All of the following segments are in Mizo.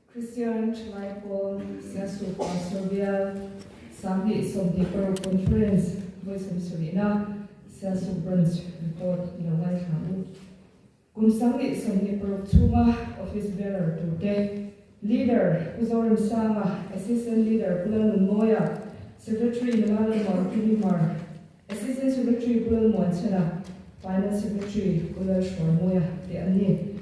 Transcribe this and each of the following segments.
Kristian Thalai Pawl Siasuk Pastor Bial 2026 Conference vawi 70na Siasuk Branch Report i lo ngaithla u. Kum 2026 chhunga Office Bearer turte, Leader Pu Zoremsanga, Assistant Leader Pu Lalnunmawia, Secretary Nula Lalmuankimi Mar, Assistant Secretary Pu Lalmuanchhena, Finance Secretary Pu Lalhruaimawia te an ni.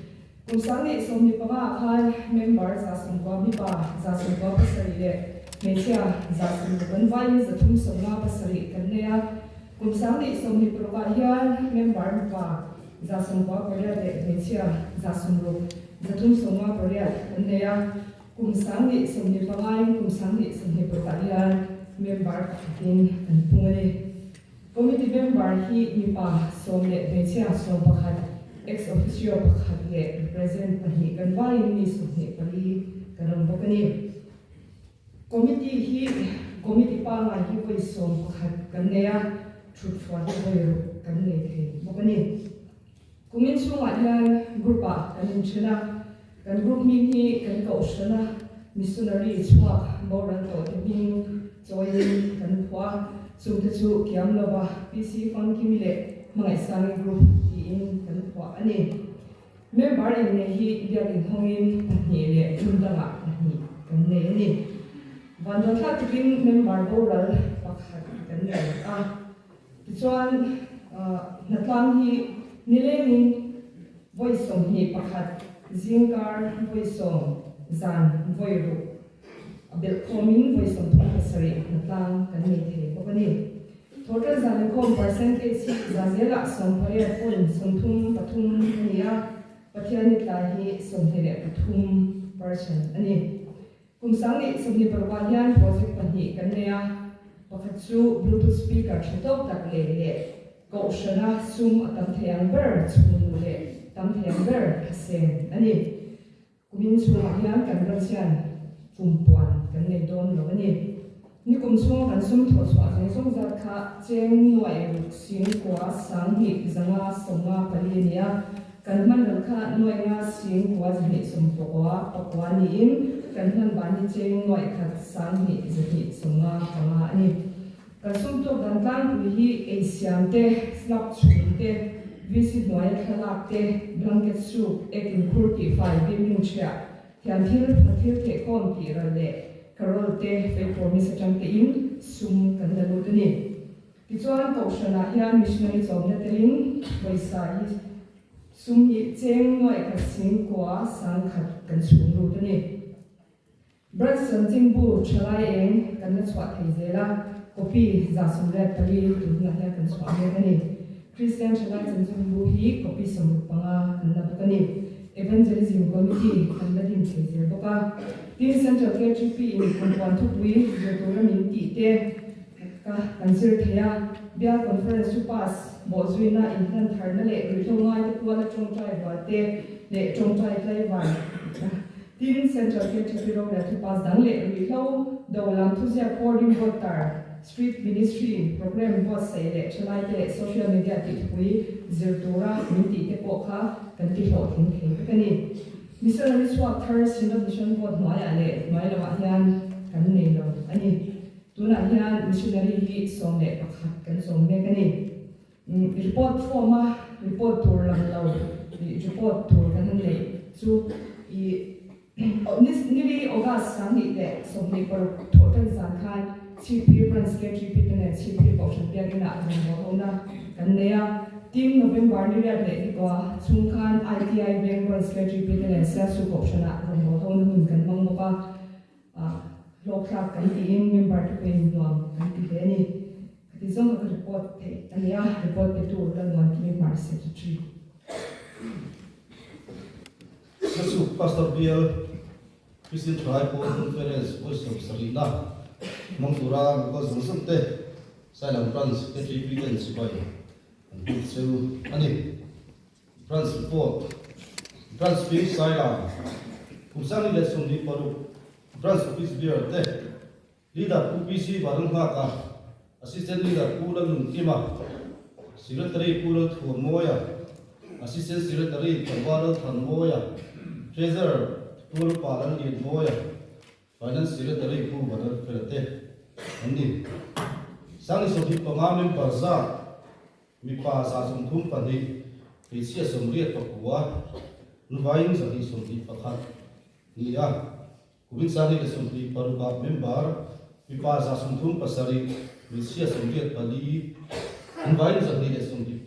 Kum 2025 ah khan member 190 mipa, 97 leh hmeichhia 60 kan vaiin 357 kan nei a. Kum 2026 ah hian member mipa 98 leh hmeichhia 60, 358 kan nei a. Kum 2025 in kum 2026 ah hian member pakhatin kan pung a ni. Committee member hi mipa sawm leh hmeichhia 11, ex officio pakhat leh represent pahnih kan vaiin mi 24 kan awm bawk a ni. Committee hi committee pangngai hi vawi 11 kan nei a, thut hruai hi vawi ruk kan nei thei bawk a ni. Kumin chhungah hian group ah kan inthen a, kan group hming hi kan kohhran a, missionary chhuak boral tawh te hming chawiin kan phuah a, chungte chu kiam lova PC Famkimi leh Hmangaihsangi group tiin kan phuah a ni. Member innei hi biakin hawngin pahnih leh hmun dangah pahnih kan nei a ni. Vanduathlak takin member boral pakhat kan nei a. Tichuan, hnatlang hi nilengin vawi 21, zingkar vawi 10, zan vawi ruk a belh khawmin vawi 37 hnatlang kan nei thei bawk a ni. Thawhtan zan inkhawm percentage hi za zelah 18.33 a ni a, Pathianni tlai hi 23% a ni. Kum 2026 ah hian project pahnih kan nei a, pakhat chu Bluetooth speaker tha tawk tak lei leh kohhrana sum a tam thei ang ber chhungnu leh tam thei ang ber thasem a ni. Kumin chhungah hian kan branch hian kumpuan kan nei dawn lo a ni. Nikum chhunga kan sum thawh chhuah zawng zawng zat kha cheng nuaih ruk sing kua 10,000 54 a ni a, kan hman ral kha nuaih nga sing kua 219 pakua niin kan hman ban hi cheng nuaih khat 10,295 a ni. Kan sum tawk dan tlangpui hi ei siam te, slab chhum te, VC hnuaia thlalak te, blanket soup, ek inkhur tihfai, building chhiah, Thiam thil, pha thil thehkhawm tih ral leh carol te, faith promise atang te in sum kan la lut a ni. Tichuan Kohhranah hian missionary chawmna telin pawisa hi sum hi cheng nuaih khat sing kua sang khat kan chhung lut a ni. Branch chanchinbu thalai eng kan la chhuah thei zel a, copy 184 tun hunah hian kan chhuah mek a ni. Kristian Thalai Chanchinbu hi copy 65 kan la bawk a ni. Evangelism Committee kan la din thei zel bawk a. Tin, Central KTP in kumpuan thupui zir tura min tih te ka kan zir thei a. Bial Conference chu pass bawhzuina inhlan tharna leh ruihhlo ngaite puala tawngtai rual te leh tawngtai tlaivar Tin, Central KTP rorel thu pass dang leh ruihhlo do lam thuziak hoarding board tar Street Ministry Programme buatsaih leh thalaite leh social media tih thupui zir tura min tih te pawh kha kan ti hlawhtling thei vek a ni. Missionary chhuak thar Synod Mission Board hnuaiah leh hnuai lohah hian kan nei lo a ni. Tunah hian missionary hi 11 kan chawm mek a ni. Report form a report tur lang lo report tur kan han neih chu i Nili August 2026 thawhtan zan khan Chhipphir Branch KTP te nen Chhipphir Kohhran Biakinah rawngbâwl hona kan nei a. Tin, November ni riat leh nikua chhung khan ITI Veng Branch KTP te nen Sialsuk Kohhranah rawngbâwl hona hun kan hmang bawk a. Hlawkthlak kan tiin member te pawhin nuam kan ti hle a ni. Khati zawng kha ka report theih a ni a, report petu Lalmuankimi Hmar Secretary. Siasuk Pastor Bial Christian Thalai Pawl Conference vawi 70na hmang tura mipa zawng zawng te Sailam Branch KTP ten sipai an hmuh cheu a ni. Branch Report Branch Fee Sailam kum 2026 Branch Office Bearer te Leader Pu PC Vanlalnghaka, Assistant Leader Pu Lalnuntima, Secretary Pu Lalthuamawia, Assistant Secretary Tlangval Lalthanmawia, Treasurer Pu. Tualupa Lallianmawia, Finance Secretary Pu Vanlalfela te an ni. Sangni 25 member zat mipa 132, hmeichhia 84, nuvain 121 ni a. Kumin 2026 ah member mipa 137, hmeichhia 84, nuvain 121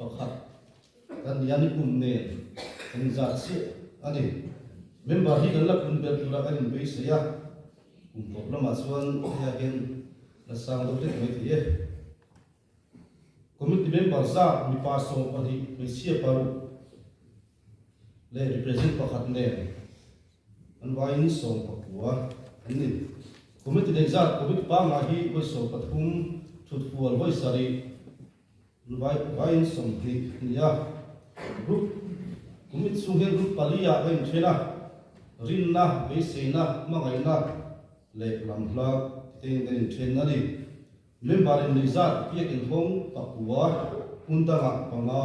kan ni a, ni kum nen kan inzat chiah a ni. Member hi kan la pun ber tura kan inbeisei a, kum tawp lamah chuan hei hian la sang deuh hlek mai thei e. Committee member zat mipa 12, hmeichhia paruk leh represent pakhat nen an vaiin 19 an ni. Committee neih zat committee pangngai hi vawi 13, thutfual vawi sarih, Vai vaiin 20 a ni a, group kumit chhung hian group pali ah ka inthen a, rinna, beiseina, hmangaihna leh lamhla titein kan inthen a ni. Member in nuihzat biak inhawng pakua hmun dangah panga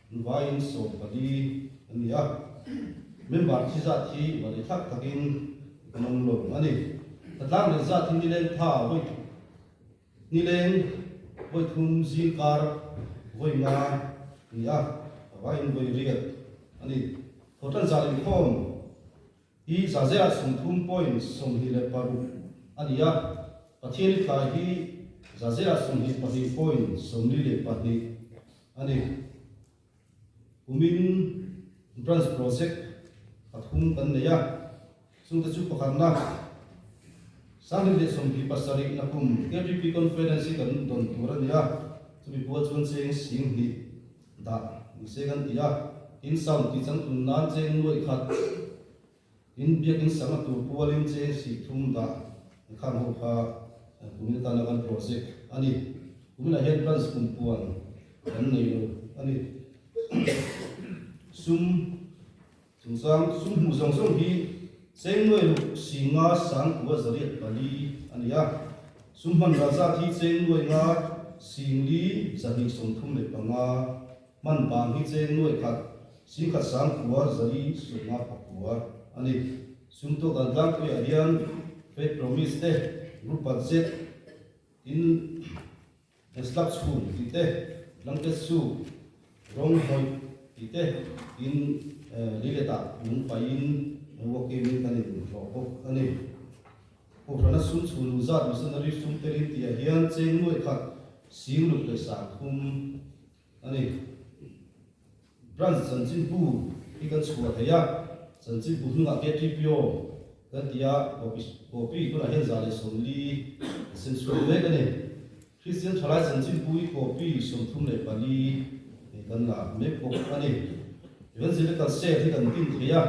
vaiin 14 a ni a, member thi zat hi vali thak takin kan awm lo a ni. Tlatlang nuihzat hi nileng tha vawi Nileng vawi thum zing kar vawi nga ni a, vaiin vawi riat a ni. Thawhtan zan inkhawm hi za zela 30.26 a ni a, Pathiani thlai hi za zela 22.42 a ni. Kumin Branch Project pathum kan nei a, chungte chu pakhatna, 2027 na kum KTP Conference hi kan dawn tur a ni a, chumi pual chuan cheng 2000 dah ni se kan ti a, tin sound tih changtlun nan cheng nuaih khat, tin biakin sangha tur pualin cheng 30 dah khang ho kha kumin atana kan project a ni. Kuminah hian Branch kumpuan kan nei lo a ni. Sum chungchang, sum hmuh zawng zawng hi cheng nuai ruk singa sangkua zariat pali a ni a. Sum hman ral zat hi cheng nuai nga singli 235, hman bang hi cheng nuai khat singkhat sangkua zari 59 a ni. Sum tawk dan tlangpuiah hian Faith Promise te, Group Budget, Tin, slab chhun tih te, blanket soup, rawng hnawih tih te, tin liletah lung paihin walk-in kan inhlawh bawk a ni. Kohhrana sum chhun luh zat missionary sum telin tihah hian cheng nuaih khat sing luk leh 30 a ni. Branch chanchinbu hi kan chhuah thei a, chanchinbu hnungah KTPO kan ti a, copy copy tunah hian 140 a sen chhuak mek a ni. Kristian Thalai chanchinbu hi copy 34 kan la mek bawk a ni. Evangelical Cell hi kan din thei a,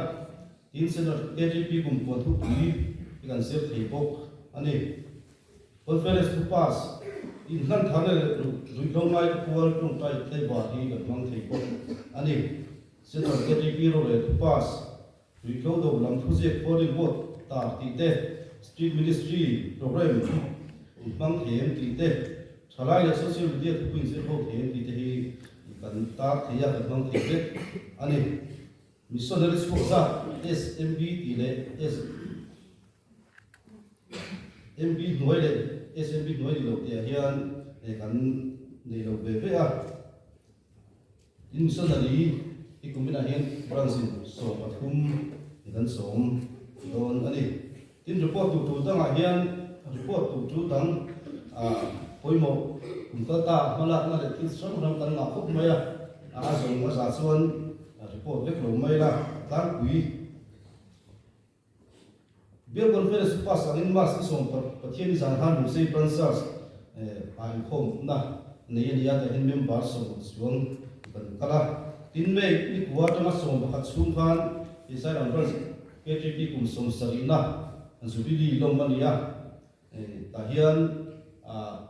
tin Central KTP kum puan thupui hi kan zir thei bawk a ni. Conference thu pass in hlan thar leh ruihhlo ngai te pual tawngtai tlaivar hi kan hmang thei bawk a ni. Central KTP rorel thu pass, ruihhlo do lam thuziak calling board tar tih te, Street Ministry programme in hmang thei em tih te, thalai leh social media thupui inzir ho thei em tih te hi kan tar thei a, kan hmang thei vek a ni. Missionary chhuak zat SMB tih leh S. MB hnuai leh SMB hnuai ni lo tihah hian kan nei lo ve ve a. Tin missionary hi kuminah hian branch in 13 kan sawm dawn a ni. Tin report tur tur dangah hian report tur tur dang pawimawh kum kal ta hmalakna leh thil hrang hrang kan ngah khawp mai a, a zawng a za chuan report vek lo mai la tlangpui. Bial Conference chu pass angin March ni sawm Pathian ni zan khan Lungsei Branch ah inkhawmna nei a ni a, tah hian member 60 chuang kan kal a. Tin May ni kua atanga 11 chhung khan Isairam Branch KTP kum 70na Jubilee lawm a ni a, tah hian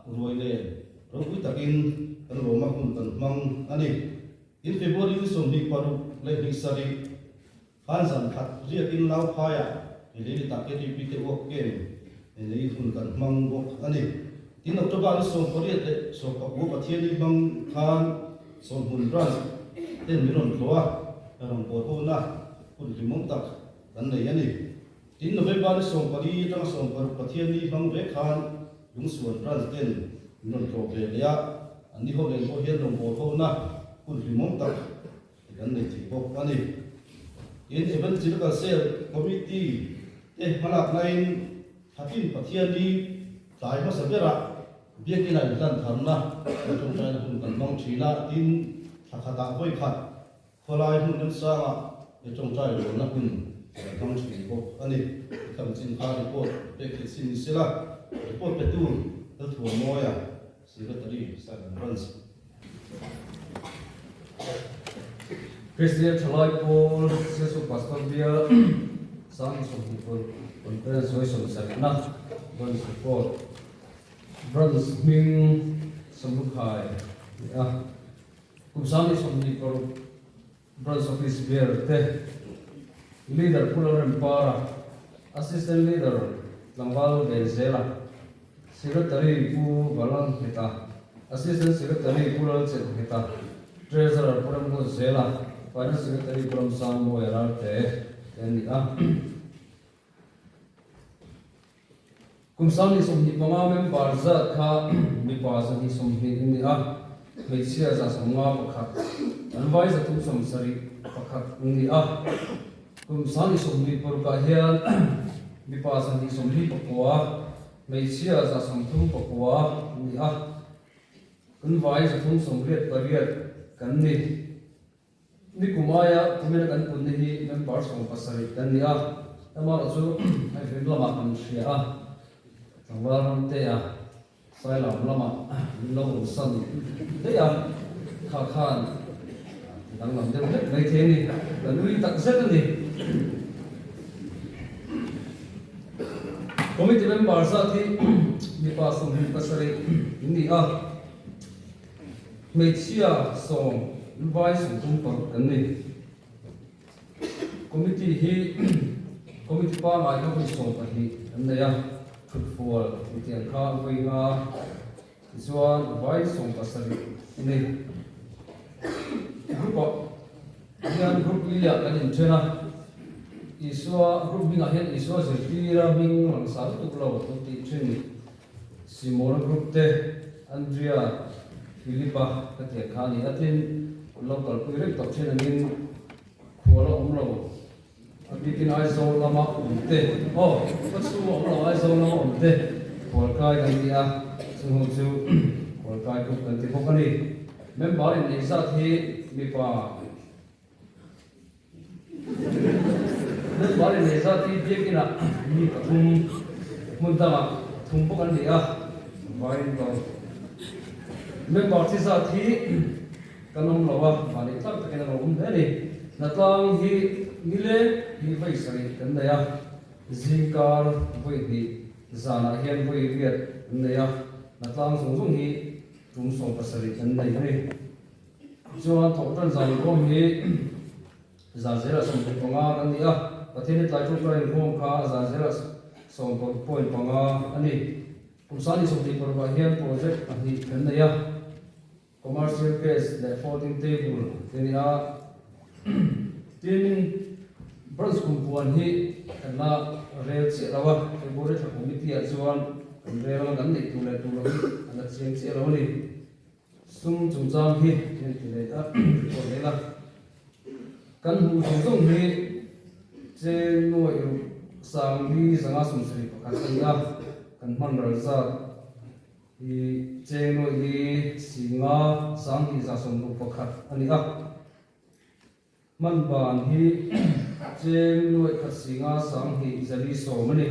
ruai nen ropui takin kan lawma hun kan hmang a ni. Tin February ni 26 leh hnih sarih Khan zan khat riakin nau phaiah i lei ta KTP te uak kem lei hun kan hmang bawk a ni. Tin October ni 18 leh 19 Pathian i hmang khan sawmhmun branch ten min rawn tlawh a, rawn bawl hona hun hlimawm tak kan nei a ni. Tin, November ni 14 atanga 16 Pathianni hmang ve khan Lungsuan Branch ten min rawn tlawh ve leh a, an ni ho nen pawh hian rawngbâwl hona hun hlimawm tak kan nei thei bawk a ni. Tin, Evangelical Cell Committee te hmalak laiin Thlatin Pathianni tlai hmasa berah Biakina inhlan tharna kan tawngtaina hun kan hmang thin a, tin, thla khatah vawi khat Khawlai hmun remsangah i tawngtai lohna hun kan hmang thin bawk a ni. I kham chin kha report pek theih sin ni sela, report petu Lalthuamawia, Secretary, Sailam Branch. Kristian Thalai Pawl Siasu Pastor Bial Sang 20 Conference Vawi 70-na Branch Report Branch hming Samlukhai ni a. Kum 26 Branch Office Bearer te, Leader Pu Lalrempara, Assistant Leader Tlangval Venzela, Secretary Pu Valangheta, Assistant Secretary Pu Lalchengheta, Treasurer Pu Ramhunzela, Finance Secretary Pu Ramsangmawia Ralte te an ni a. Kum 25 member zat kha mipa 120 an ni a, hmeichhia 151, an vai 371 an ni a. Kum 26 ah hian mipa 229, hmeichhia 139 an ni a, kan vai 388 kan ni. Nikum aia kumina kan punna hi member 17 kan ni a, amaherawh chu hei veng lamah kan hria a, tlangval ramtea Sailam lamah min lo awm san daih a, kha khan ti danglam deuh hlek mai thei a ni, ka nui tak zet a ni. Committee member zat hi mipa 27 in ni a. Hmeichhia 10 vai 36 kan ni. Committee hi Committee pangngai kha vawi 12 an nei a, thutfual intiang kha vawi nga tichuan vai 17 a ni. Group ah hian group li ah kan inthen a, Isua group hmingah hian Isua zirtira hming langsar lutuk lo kan tih thin. Simona group te, Andria, Philipa ka tiang kha a ni a, tin an lo kalpui reng tawh thin angin khual a awm lo, a bikin Aizawl lama awm te, aw khaw chhunga awm lo Aizawl lama awm te khual kai kan ti a, chung ho chu khual kai group kan ti bawk a ni. Member inneih zat hi mipa. Member inneih zat hi biakinah mi pathum hmun dangah thum bawk an ni a, vawiin lo. Member thi zat hi kan awm lo a, mahni tlak takin a lo awm hle a ni. Hnatlang hi nileng hi vawi sarih kan nei a, zingkar vawi hnih zanah hian vawi riat an nei a, hnatlang zawng zawng hi tum 17 kan nei a ni. Chuan thawhtan zan inkhawm hi zan zelah 15 kan ni a, Pathian hi tlai ṭawngṭai inkhawm kha zan zelah 10.5 a ni. Kum 26 ah hian project pahnih kan nei a, Commercial case leh folding table te ni a. Tin, branch kumpuan hi kan la rel chiah lo a, February thla committee ah chuan kan rel anga kan neih tur leh tur lo hi a la chiang chiah lo a ni. Sum chungchang hi heng ti leh a report leh la. Kan hmuh zawng zawng hi cheng nuaih ruk sangli zanga 71 a ni a, kan hman ral zat hi cheng nuaih li singa sanghnih za 61 a ni a. Hman ban hi cheng nuaih khat singa sanghnih zali sawm a ni.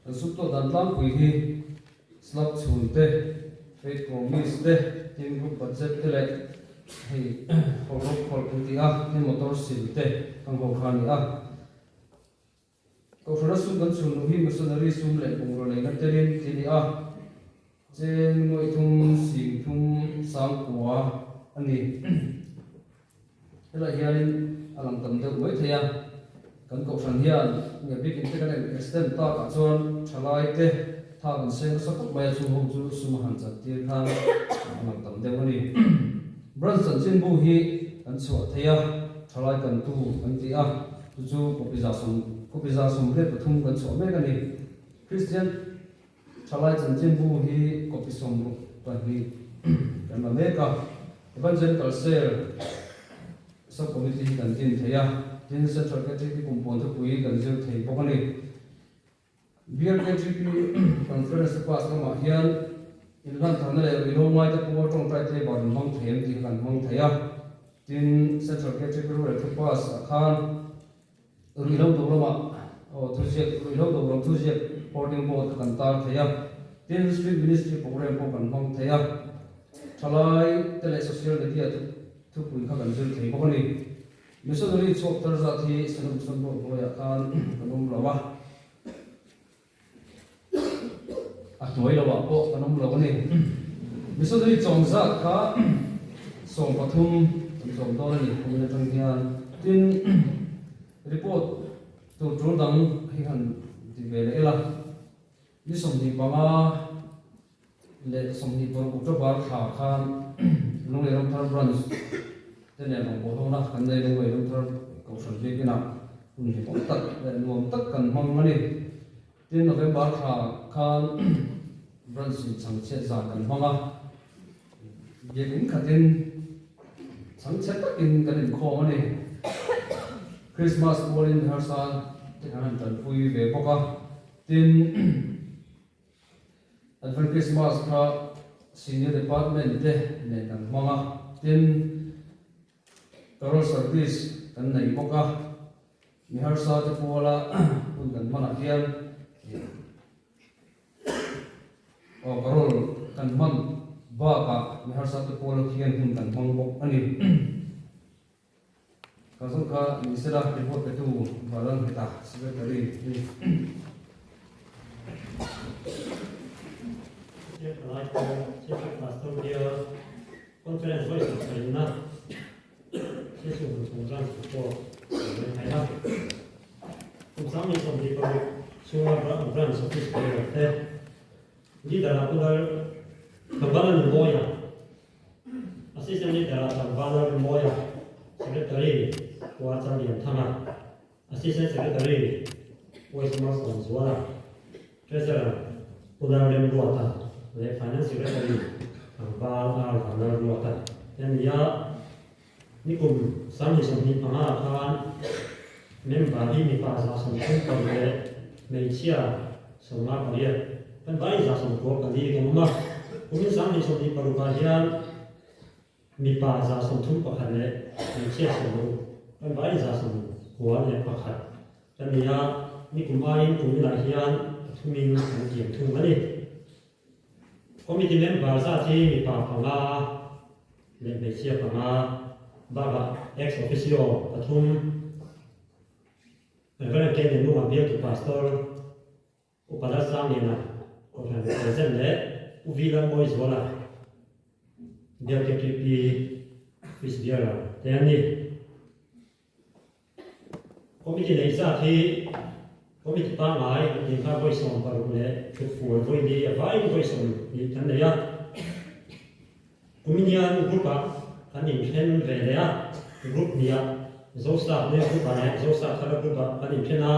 Kan sum tawh dan tlangpui hi slab chhun te, faith promise te, tin group budget te leh hei khawlhrawk khawlh kan tih a, tin motor sil te kan ho kha a ni a. Kohhrana sum kan chhun luh hi missionary sum leh bungraw leina telin ti a ni a, cheng nuaih thum sing thum sang kua a ni. Helaiah hianin a lang tam deuh mai thei a, kan kohhran hian nge bikin te kan extend takah chuan thalai te tha kan seng nasa khawp mai a, chung ho chu sum a han chan tir khan a lang tam deuh a ni. Branch chanchinbu hi kan chhuah thei a, thalai kantu kan ti a, chu chu copy 100. Copy 123 kan chhuah mek a ni. Kristian Thalai chanchinbu hi copy 62 kan la mek a. Evangelical Cell Sub-Committee hi kan din thei a, tin Central KTP kumpuan thupui kan zir thei bawk a ni. BLKTP Conference pass lamah hian inhlanthahna leh ruihhlo ngaite pawh tawngtai te ban hmang thei em tih kha kan hmang thei a. Tin, Central KTP rorel thu pass ah khan ruihhlo do lamah aw thuziak ruihhlo do lam thuziak hoarding board kha kan tar thei a. Tin, Street Ministry program pawh kan hmang thei a. Thalai te leh social media thupui kha kan zir thei bawk a ni. Missionary chhuak tar zat hi Salem Sunboard hnuaiah khan kan awm lo a, a hnuai loah pawh kan awm lo a ni. Missionary chawm zat kha 13 kan chawm dawn a ni kumin atang hian. Tin, report tur tul dang hi han ti ve leh ila, ni 25 leh 26 October thla khan Lunglei Ramthar Branch te nen rawn bawh hlawna kan nei Lunglei Ramthar Kohhran Biakinah hun hlimawm tak leh nuam tak kan hmang a ni. Tin, November thla khan Branch in chhangchhiat zan kan hmang a, biakin khatin chhangchhe takin kan inkhawm a ni. Christmas pualin harsa te kan han tanpui ve bawk a, tin, Advent Christmas kha Senior Department te nen kan hmang a, tin Carol Service kan nei bawk a, mi harsa te puala hun kan hmanah hian aw Carol kan hman bakah mi harsa te puala khian hun kan hmang bawk a ni. Ka zawng kha ni sela report petu Valan Heta Secretary a ni. Chief Palai Pawl, Chief Pastor Bial, Conference vawi sawmsarinna, Sisu Hunchung Branch report kan ngaih thei a. Kum 2026 chhunga Branch Office Bearer te Leader ah Pu Lal Tlangval Nunmawia, Assistant Leader ah Tlangval Lalrinmawia, Secretary Pu Archal Lianthanga, Assistant Secretary Pu Ismail Sawmzuala, Treasurer Pu Lalremruata leh Finance Secretary Tlangval R Vanlalruata te an ni a. Nikum 2025 ah khan member hi mipa 36 leh hmeichhia 58 kan vai 94 kan awm a. Kumin 2026 ah hian mipa 31 leh hmeichhia 60 kan vai 91 kan ni a. Nikum aiin kuminah hian pathumin kan kiam thung a ni. Committee member zat hi mipa panga leh hmeichhia panga bakah ex officio pathum, Reverend Ken Nunga bialtu Pastor, Upa Lalsangliana Kohhran President leh Pu V Lalmawizuala bial KTP Office Bearer te an ni. Committee nei zat hi Committee pangngai nih kha vawi 16 leh thutfur vawi li a vaiin vawi 20 kan nei a. Kumin hian group ah kan inthen ve leh a, group hnih ah Zosap leh group ah leh Zosap thara group ah kan inthen a,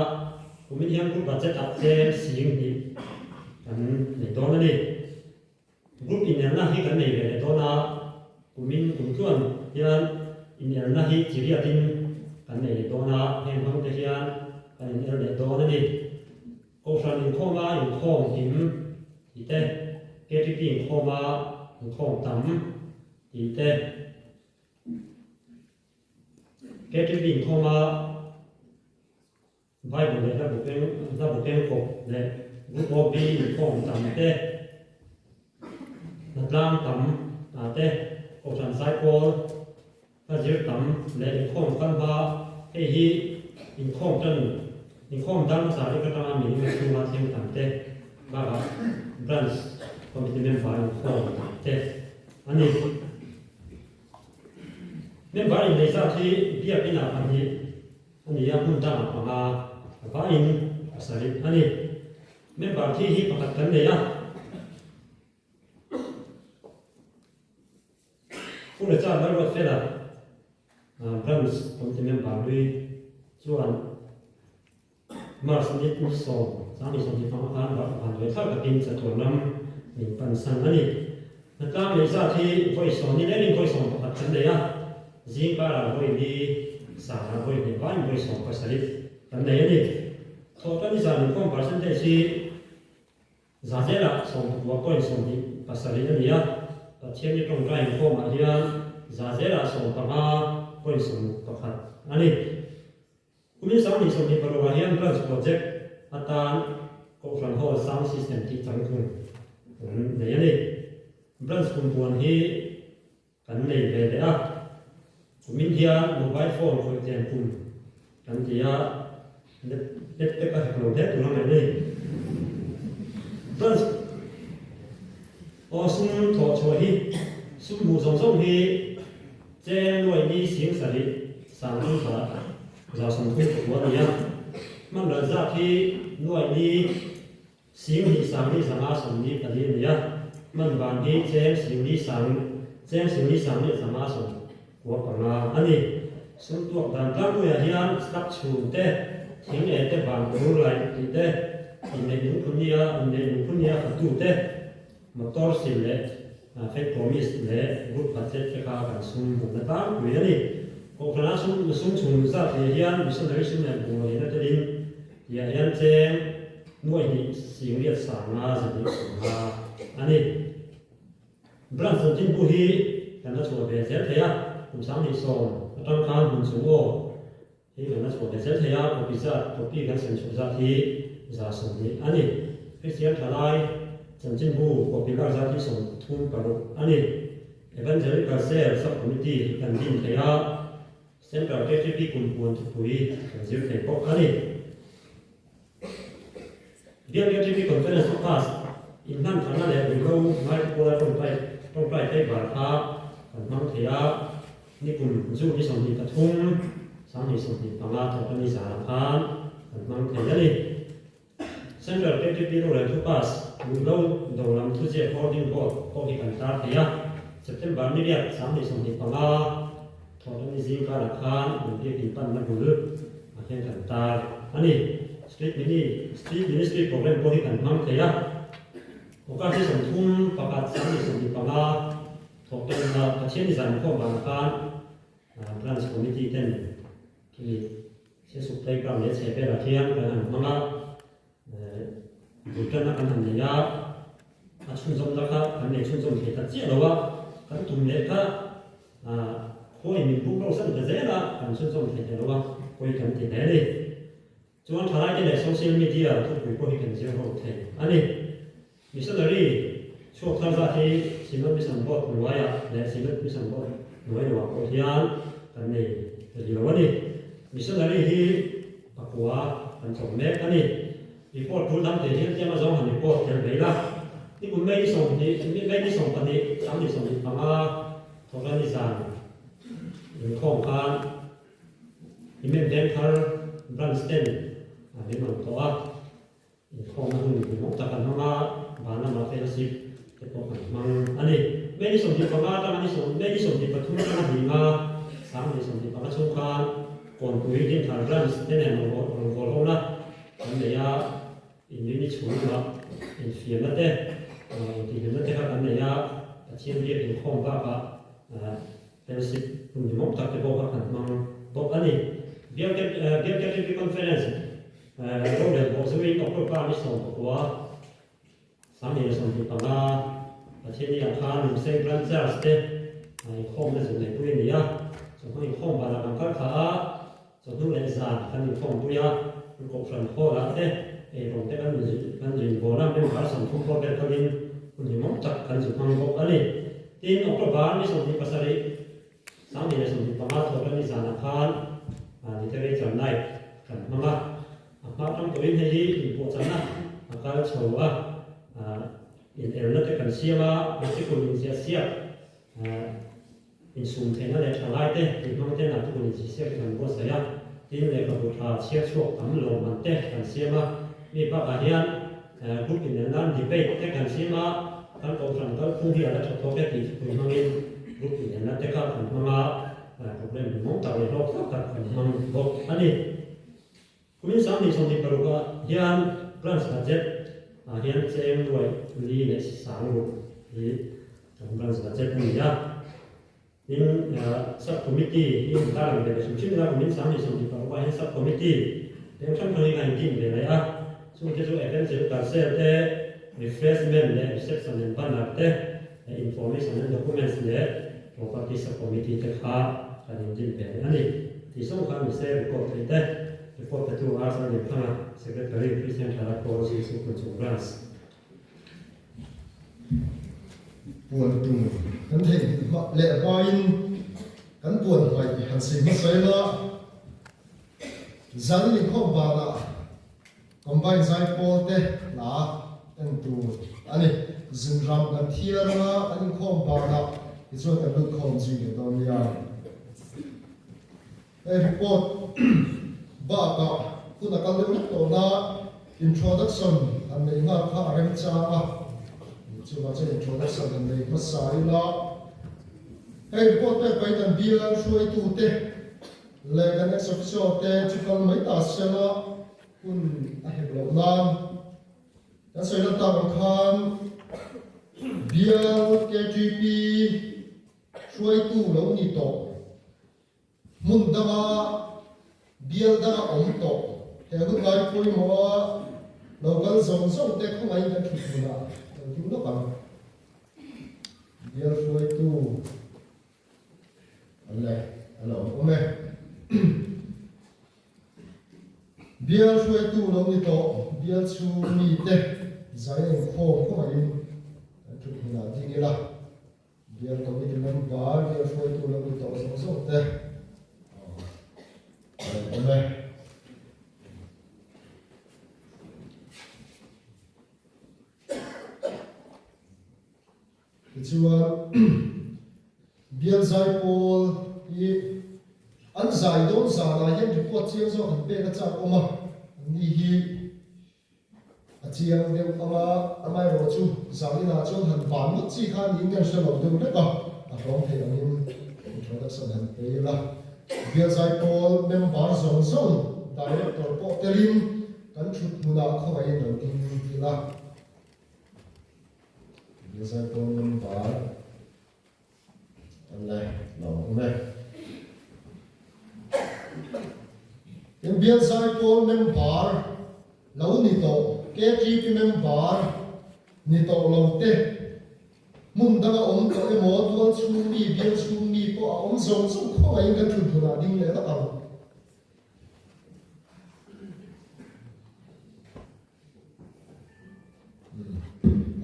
kumin hian group budget ah tlem sing hnih kan nei dawn a ni. Group inelna hi kan nei ve leh dawn a, kumin kum tluan hian inelna hi chi riatin kan nei leh dawn a, heng hmang te hian kan inel leh dawn a ni. Kohhran inkhawma inkhawm him tih te, KTP inkhawma inkhawm tam tih te, KTP inkhawma Bible leh hla bu keng hla bu keng kawp leh Group OB inkhawm tam te, hnatlang tam ah te, Kohhran Zaipawl hla zir tam leh inkhawm kal hma hei hi inkhawm tan inkhawm dang hmasa rik atanga minung chhunga thleng tam te bakah Branch Committee member inkhawm tam te a ni. Member inneih zat hi biakinah pahnih A ni a, hmun dangah panga a vaiin pasarih a ni. Member thi hi pakhat kan nei a. Pu Richard Lalruatfela, Branch Committee member hlui chuan. March ni ni sawm, 2025 khan vanduai thlak takin chatuan ram min pansan a ni. Hnatlang lei zat hi vawi sawm ni lengin vawi 11 kan nei a, zing karah vawi li, sanah vawi hnih vaiin vawi 17 kan nei a ni. Thawhtan i zan inkhawm percentage hi za zelah 19 point 27 a ni a, Pathian i tawngtai inkhawmah hian za zelah 15 point 61 a ni. Kumin 2026 ah hian Branch Project atan Kohhran Hall Sound System tih changtlung kan nei a ni. Branch kumpuan hi kan nei ve leh a. Kumin hian Mobile Phone khawih tlem kum kan ti a, net net a hek lo hle tur a ngaih a ni. Branch aw sum thawh chhuah hi sum hmuh zawng zawng hi Cheng nuai ni 7000 131 a ni a, hman ral zat hi nuai ni 25 594 a ni a, hman van hi cheng singli sang cheng singli sang leh 595 a ni. Sum tuak dan tlangpuiah hian slab chhun te, thing e te van tur laih tih te, inneih lungphun nia inneih lungphun nia fatu te, Motor sil leh fake promise leh group budget te kha kan sum hmuhna tlangpui a ni. Kohhrana sum sum chhung zat hle hian missionary sum leh bungraw lehna telin tihah hian cheng nuai hnih singriat sanga zahnih sawmnga a ni. Branch chanchinbu hi kan la chhuah ve zel thei a, kum 2010 atang khan hmun chung aw hi kan la chhuah ve zel thei a, copy zat, copy kan sem chhuah zat hi 20 a ni. Kristian thalai chanchinbu copy lak zat hi 36 a ni. Evangelical Cell Sub-Committee kan din thei a, Central KTP kumpuan thupui kan zir thei bawk a ni. Biak KTP Conference a pass inhlan tharna leh ruihhlo ngaithla pawla tawngtai tawngtai tlaivar kha kan hmang thei a. Nikum June ni 23, 2025 thawk a ni zanah khan kan hmang thei a ni. Central KTP rorel thu pass ruihhlo do lam thuziak hoarding board pawh hi kan tar thei a. September ni riat 2025 thawk a ni zing karah khan an biakin panna bul ah hian kan tar a ni. Street mini Street Ministry program pawh hi kan hmang thei a. August ni 31, 2025 Thawhtawnna Pathian zan khawm vang khan Branch Committee ten khi Siasuk Playground leh chhe velah hian kan han hmang a, bul tanna kan han nei a, a chhunzawmna kha kan nei chhunzawm thei ta chiah lo a, kan tum leh kha khawi min buk lo san ta zel a, kan chhunzawm thei ta lo a, pawi kan ti hle a ni. Chuan thalaite leh social media thupui pawh hi kan zir ho thei a ni. Missionary chhuak thar zat hi Synod Mission Board hnuaiah leh Synod Mission Board hnuai loah pawh hian kan nei ri lo a ni. Missionary hi pakua kan chawm mek a ni. Report tul dang thei hian tlem azawng han report tel mai la. Nikum May ni 20, May ni 12, 2025 thawk a ni zan inkhawm khan Imen Vengthar Branch ten min rawn tawh a, inkhawmna hun hmuhnawm tak an hmang a, van lamah fellowship te pawh kan hmang a ni. May ni 25 atanga ni sawm May ni 23 atanga hninga 2025 chhung khan Kawnpui Dinthar Branch te nen rawn vawl ho na kan nei a, inrini chhungah infiamna te, intihhlimna te kha kan nei a, Pathian biak inkhawm bakah Fellowship hun hlimawm tak te pawh kha kan hmang bawk a ni. Bial Bial KTP Conference rorel bawh zuiin October ni 19, 2025 Pathianni-ah khan Lungsei Branch Church te inkhawmna zuk neihpui a ni a. Chawhnu inkhawm banah kan kal thla a, chawhnu leh zan kan inkhawmpui a, Kohhran Hall-ah te eirawng te kan kan zuinbawl a, member 30 pawh vel kalin hun hlimawm tak kan zu hmang bawk a ni. Tin, October ni 27, 2025 thawk a ni zanah khan Literature Night kan hmang a, a hma atang tawhin hei hi inpuahchahna a kal chho a, inelna te kan siam a, article inziah siak, insum theihna leh tha lai te tih hmang ten article inziah siak te kan buatsaih a, tin lehkhabu tha chhiar chhuak tam lawmman te kan siam a, mi bakah hian Group inelnan debate te kan siam a, kan kohhran kalphung hi a la tha tawk e tih thupui hmangin group inelna te kha kan hmang a, problem hmuhnawm tak leh hlawk tak tak kan hmang bawk a ni. Kumin 2026 ah hian Branch Budget ah hian cheng nuai li leh sang ruk hi kan Branch Budget a ni a. Tin, Sub Committee hi an tarlang ve leh hrim hrim a, kumin 2026 ah hian Sub Committee peng hrang hrang hi kan indim ve leh a. Chungte chu Evangel Council te, Refreshment leh Reception and Banner te, Information and Documents leh Property Sub Committee te kha kan indim ve leh a ni. Tih zawng kha mise record theih te, report petu Arthur Limthanga, Secretary, Christian Thalai Pawl Jesu Hmunchung Branch. Puan tur kan theihnghilh hma leh hmain kan puan hmaih han sei hmasa ila, zan inkhawm banah Combine zaipawl te hla en tur a ni. Zinram kan thiar anga kan inkhawm banah tichuan kan lut khawm zui leh dawn nia. Hei report bakah hun a kal deuh hlek tawh na introduction han nei nghal kha a remchang a, chuvang chuan introduction han nei hmasa ila hei report pek pahin kan bial hruaitute leh kan ex-officio te chu kal mai ta sela hun a hek loh nan kan sawi lan tak ang khan bial KTP hruaitu lo ni tawh. Hmun danga bial danga awm tawh he hun lai pawimawha lo kal zawng zawng te khawngaihin kan thut hmunah lo ding lawk ang. Bial hruaitu an le a lo awm awm e. Bial hruaitu lo ni tawh bial chhung mite zai inkhawm khawngaihin kan thut hmunah ding ila. Bial Committee member, bial hruaitu lo ni tawh zawng zawng te a rawn awm e. Tichuan bial zaipawl hi an zai dawn zanah hian report chiang zawk han pek a chak awm a, an ni hi A chiang deuh ang a, amaherawhchu zaninah chuan han van ngawt chi kha niin kan hre lo deuh hlek a, a hlawm theih angin introduction han pe ila. Bialzai pawl member zawng zawng director pawh telin kan thut hmunah khawngaihin lo ding ila. Bialzai pawl member An le lo awm e. Tin Bialzai pawl member lo ni tawh KTP member ni tawh lo te hmun danga awm tawh emaw tual chhung mi bial chhung mi pawh a awm zawng zawng khawngaihin kan thut hmunah ding leh lawk ang.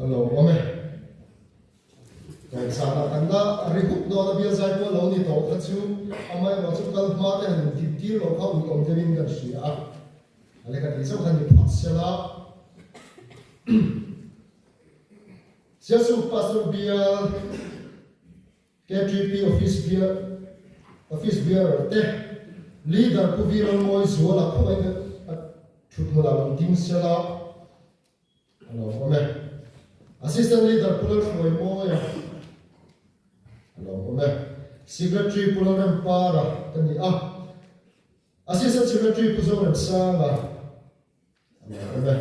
A lo awm e. Tawngzanah kan la ri hup dawn a, bial zai pawh lo ni tawh kha chu amaherawh chu kal hma te han intin tir loh kha ui awm deuhin kan hria a. A lehkha tih chauh kha ni phawt sela. Sialsuk Pastor bial KTP Office bial Office Bearer te Leader Pu Viranmawi Zuala khawngaih a thut hmunah lo ding sela. A lo awm e. Assistant Leader Pu Lalhruaimawia a lo awm e. Secretary Pu Lalrempara ka ni a. Assistant Secretary Pu Zoremsanga a lo awm e.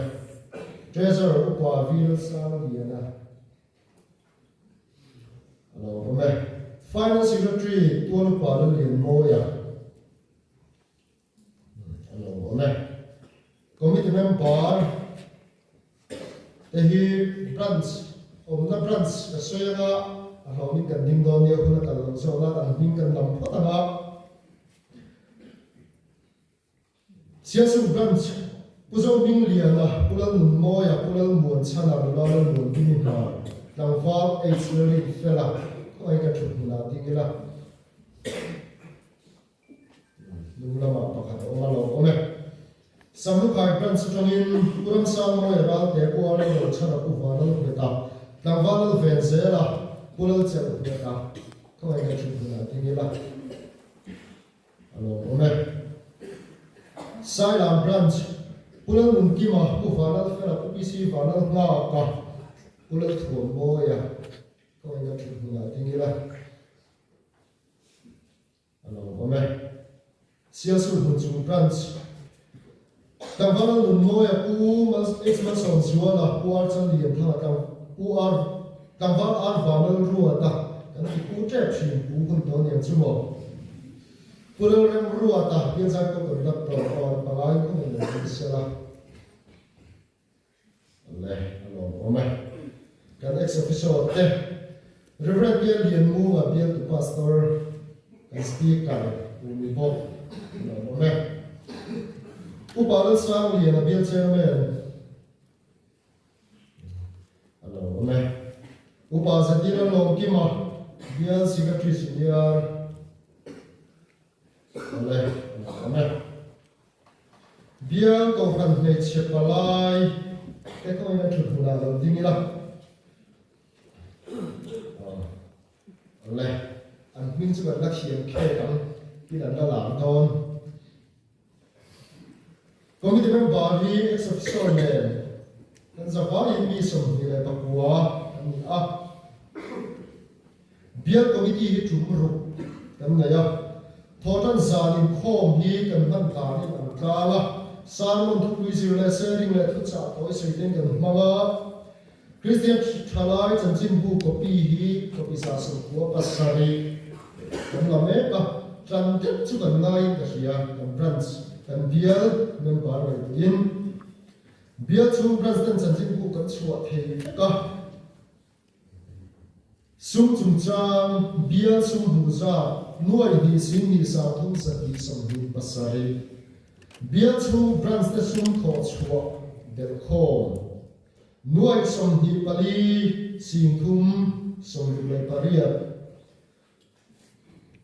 Treasurer Upa V Lalsangliana a lo awm e. Finance Secretary Tual Upa Lallianmawia A lo awm e. Committee member te hi branch awmna branch ka sawi anga a hlawmin kan ding dawn nia hun a kal lo zawk nan an hming kan lam phawt anga Sialsuk branch Pu Zohmingliana, Pu Lalnunmawia, Pu Lalmuanchhana, Nula Lalmuanbimi hna, Tlangval H Lalrinfela khawngaih ka thut hmunah ding ila. Hnung lamah pakhat a awm a lo awm e. Samlukhai Branch atangin Pu Ramsangmawia Ralte, Pu Arlo Rochhana, Pu Vanal Hmeta, Tlangval Lal Ven Zela, Pu Lal Chelh Hmeta, khawngaih ka thut hunah ding ila a lo awm e. Sailam Branch, Pu Lal Nunkima, Pu Vanal Fela, Pu PC Vanal Nghaka, Pu Lal Thuammawia, khawngaih ka thut hunah ding ila. A lo awm e. Sialsur Hmunchung Branch. Tlangvala Nunmawia Pu H Malsawmzuala Pu Ar Chanlianthanga Tlang Pu Ar Tlangval Ar Vanlalruata kan ti pu tep thin pu hun tawh aniang chu maw. Pu Lalremruata Bialzaipawl Conductor aw pangai khawngaih lo ding sela. Le, a lawm awm e. Kan ex-officio te, Rev. Bial Lianmunga bialtu Pastor, kan Speaker Pu Mi bawk, a lawm awm e. Upa Lalsangliana bial Chairman, a lawm awm e. Upa Zadira Lawmkima bial Secretary Senior, le, a lawm awm e. Bial Kohhran hmeichhe palai te kawngin a thut hmunah lo ding ila. Le, an hming chu kan la thiam khek ang tin an la lar dawn. Committee member hi ex-officio nen kan zavaiin mi 29 an ni a. Bial Committee hi tum ruk kan nei a, thawhtan zan inkhawm hi kan hman danin an tlang a, sermon thupui zir leh sharing leh thuchah tawi sawi ten kan hmang a, Kristian thalai chanchinbu copy hi copy 97 kan la mek a, tan deuh chu kan ngaiin ka hria, kan branch, kan bial member ngaihtuahin bial chhung branch ten chanchinbu kan chhuah thei vek a. Sum chungchang, Bial sum hmuh zat, nuai hnih sing hnih sang thum zahnih 27. Bial chhung branch te sum thawh chhuah belh khawm, nuai 24 sing thum 68.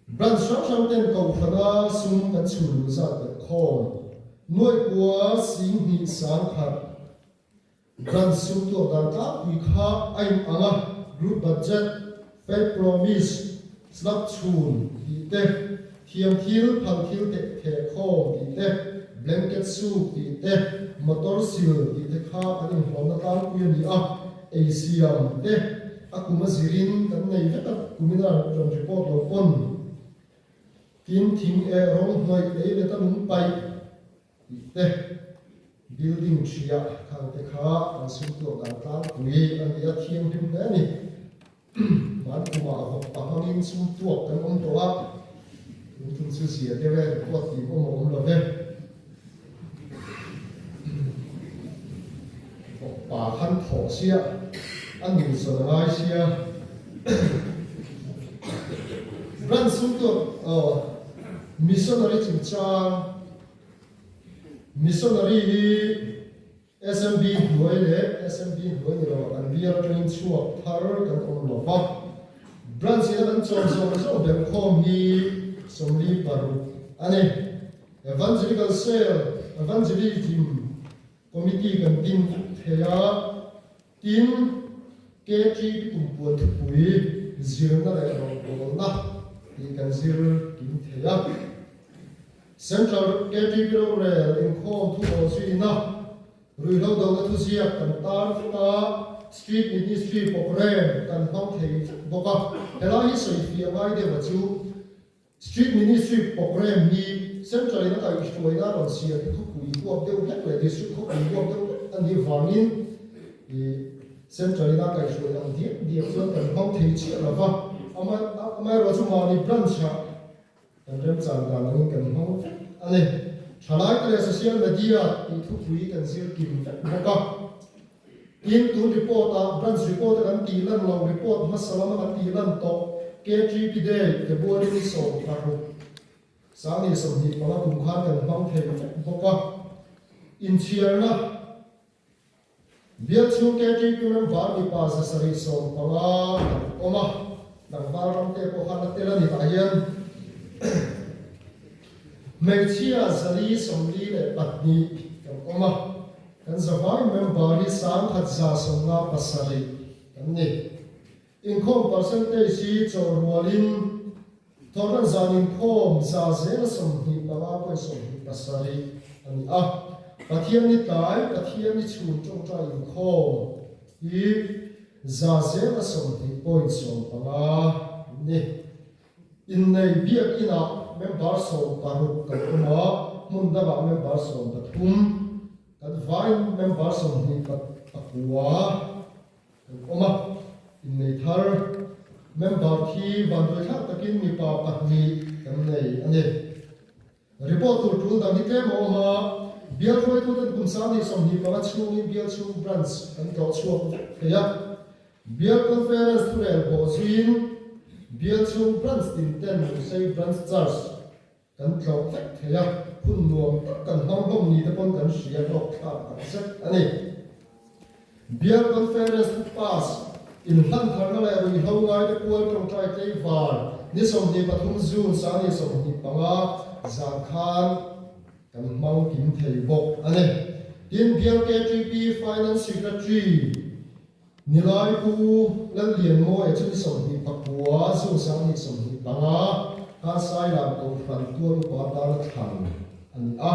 Branch hrang hrang ten kohhrana sum kan chhun luh zat belh khawm, nuai kua sing hnih sang khat. Branch sum tuak dan tlangpui kha a in ang a, group budget, faith promise, slab chhun tih te, thiam thil phal thil teh theh khawm tih te, blanket soup tih te, motor sil tih te kha kan inhlawmna tlangpui a ni a, ei siam te a kum a zirin kan nei vek a, kumina rawn report lo pawn tin thing eh rawng hnawih lei let a lung paih Tih te, building ṭhia khang te kha an sum tuak dan tlangpui a ni a, thianghlim hle a ni. Hman kumah vawk pa hmangin sum tuak kan awm tawh a, tun tum chu zia deuh e, report tih awm a awm lo ve. Vawk pa khan thawh sia, a nun zawn a ngai sia. Branch sum tuak, aw, missionary chungchang, Missionary hi SMB hnuai leh SMB hnuai ni lo kan bial atangin chhuak thar kan awm lo va, branch ina kan chawm zawng zawng ber khawm hi 46 a ni. Evangelical Cell, Evangelism Committee kan din thei a, tin KTP kumpuan thupui zirna leh rawngbawlna tih kan zir kim thei a. Central KTP rorel inkhawm thu aw zuina ruihhlo dona thuziak kan tar vek a, Street Ministry programme kan hmang thei vek bawk a. Helai hi sawifiah ngai deuh a chu Street Ministry programme hi Central in a kaihhruaina rawn siam hi khawpui huap deuh hlek leh District khawpui huap deuh hlek a nih vangin Central in a kaihhruai ang diak diak chuan kan hmang thei chiah lova, amaherawhchu mahni branch-ah Kan remchang dan angin kan hmang vek a ni. Thalaite leh social media tih thupui kan zir kim vek bawk a. Tin, tun report-ah branch report-a kan tih lan lo report hmasa lama kan tih lan tawh KTP Day February ni 16, 2025 kum khan kan hmang thei vek bawk a. Inchhiarna. Bial chhung KTP member mipa 715 an awm a, tlangval ramte pawh khan a tel a ni tah hian hmeichhia 442 kan awm a, kan zavai member hi 1157 kan ni. Inkhawm percentage hi chawhrualin Thawhtan zan inkhawm 25.27% a ni a. Pathian ni tlai, Pathian ni chhun tawngtai inkhawm hi 20.15% an ni. Innei biakinah member 16 kan awm a, hmun dangah member 13. Kan vain member 24 kan awm a, innei thar member thi vanduaithlak takin mipa pahnih kan nei a ni. Report tur tul dang hi tlem a awm a, bial hruaituten kum 2025 chhungin bial chhung branch kan tlawh chhuak vek thei a. Bial Conference thurel pawh zuiin bial chhung branch tin ten Lusei Branch Church kan tlawh vek thei a, hun nuam tak kan hmang hlawm ni te pawn kan hria hlawk thlak tak zet a ni. Bial Conference thu pass inhlan tharna leh ruihhlo ngaite pual tawngtai tleivar ni 23 June 2025 zan khan kan hmang kim thei bawk a ni. Tin, Bial KTP Finance Secretary Nilai Pu Lallianmawia chu ni 29 June 2025 khan Sailam Kohhran tual upa tana thlan a ni a.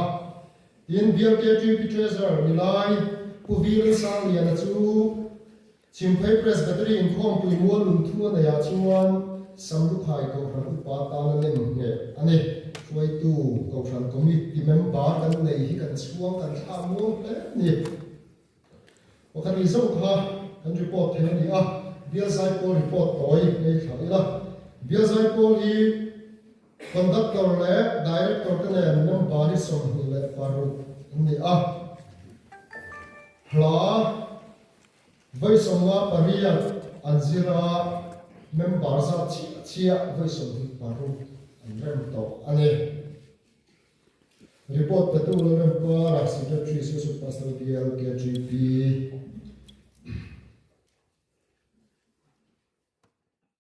Tin, Bial KTP Treasurer Nilai Pu Vilansangliana chu Chhimphei Presbytery inkhawmpui mual lungthu a neihah chuan Samlukhai Kohhran upa tana nem ngheh a ni. Hruaitu Kohhran Committee member kan nei hi kan chhuang kan thlah muang hle a ni. Pakhat ni zawk kha kan report thei a ni a, Bial Zaipawl report tawi ngei thla ila. Bial Zaipawl hi Conductor leh Director te nen member hi 26 an ni a. Hla vawi 58 an zir a, member zat chiah chiah vawi 26 an rem tawh a ni. Report petu Lalremkara, Secretary, Social Pastor Bial, KGP.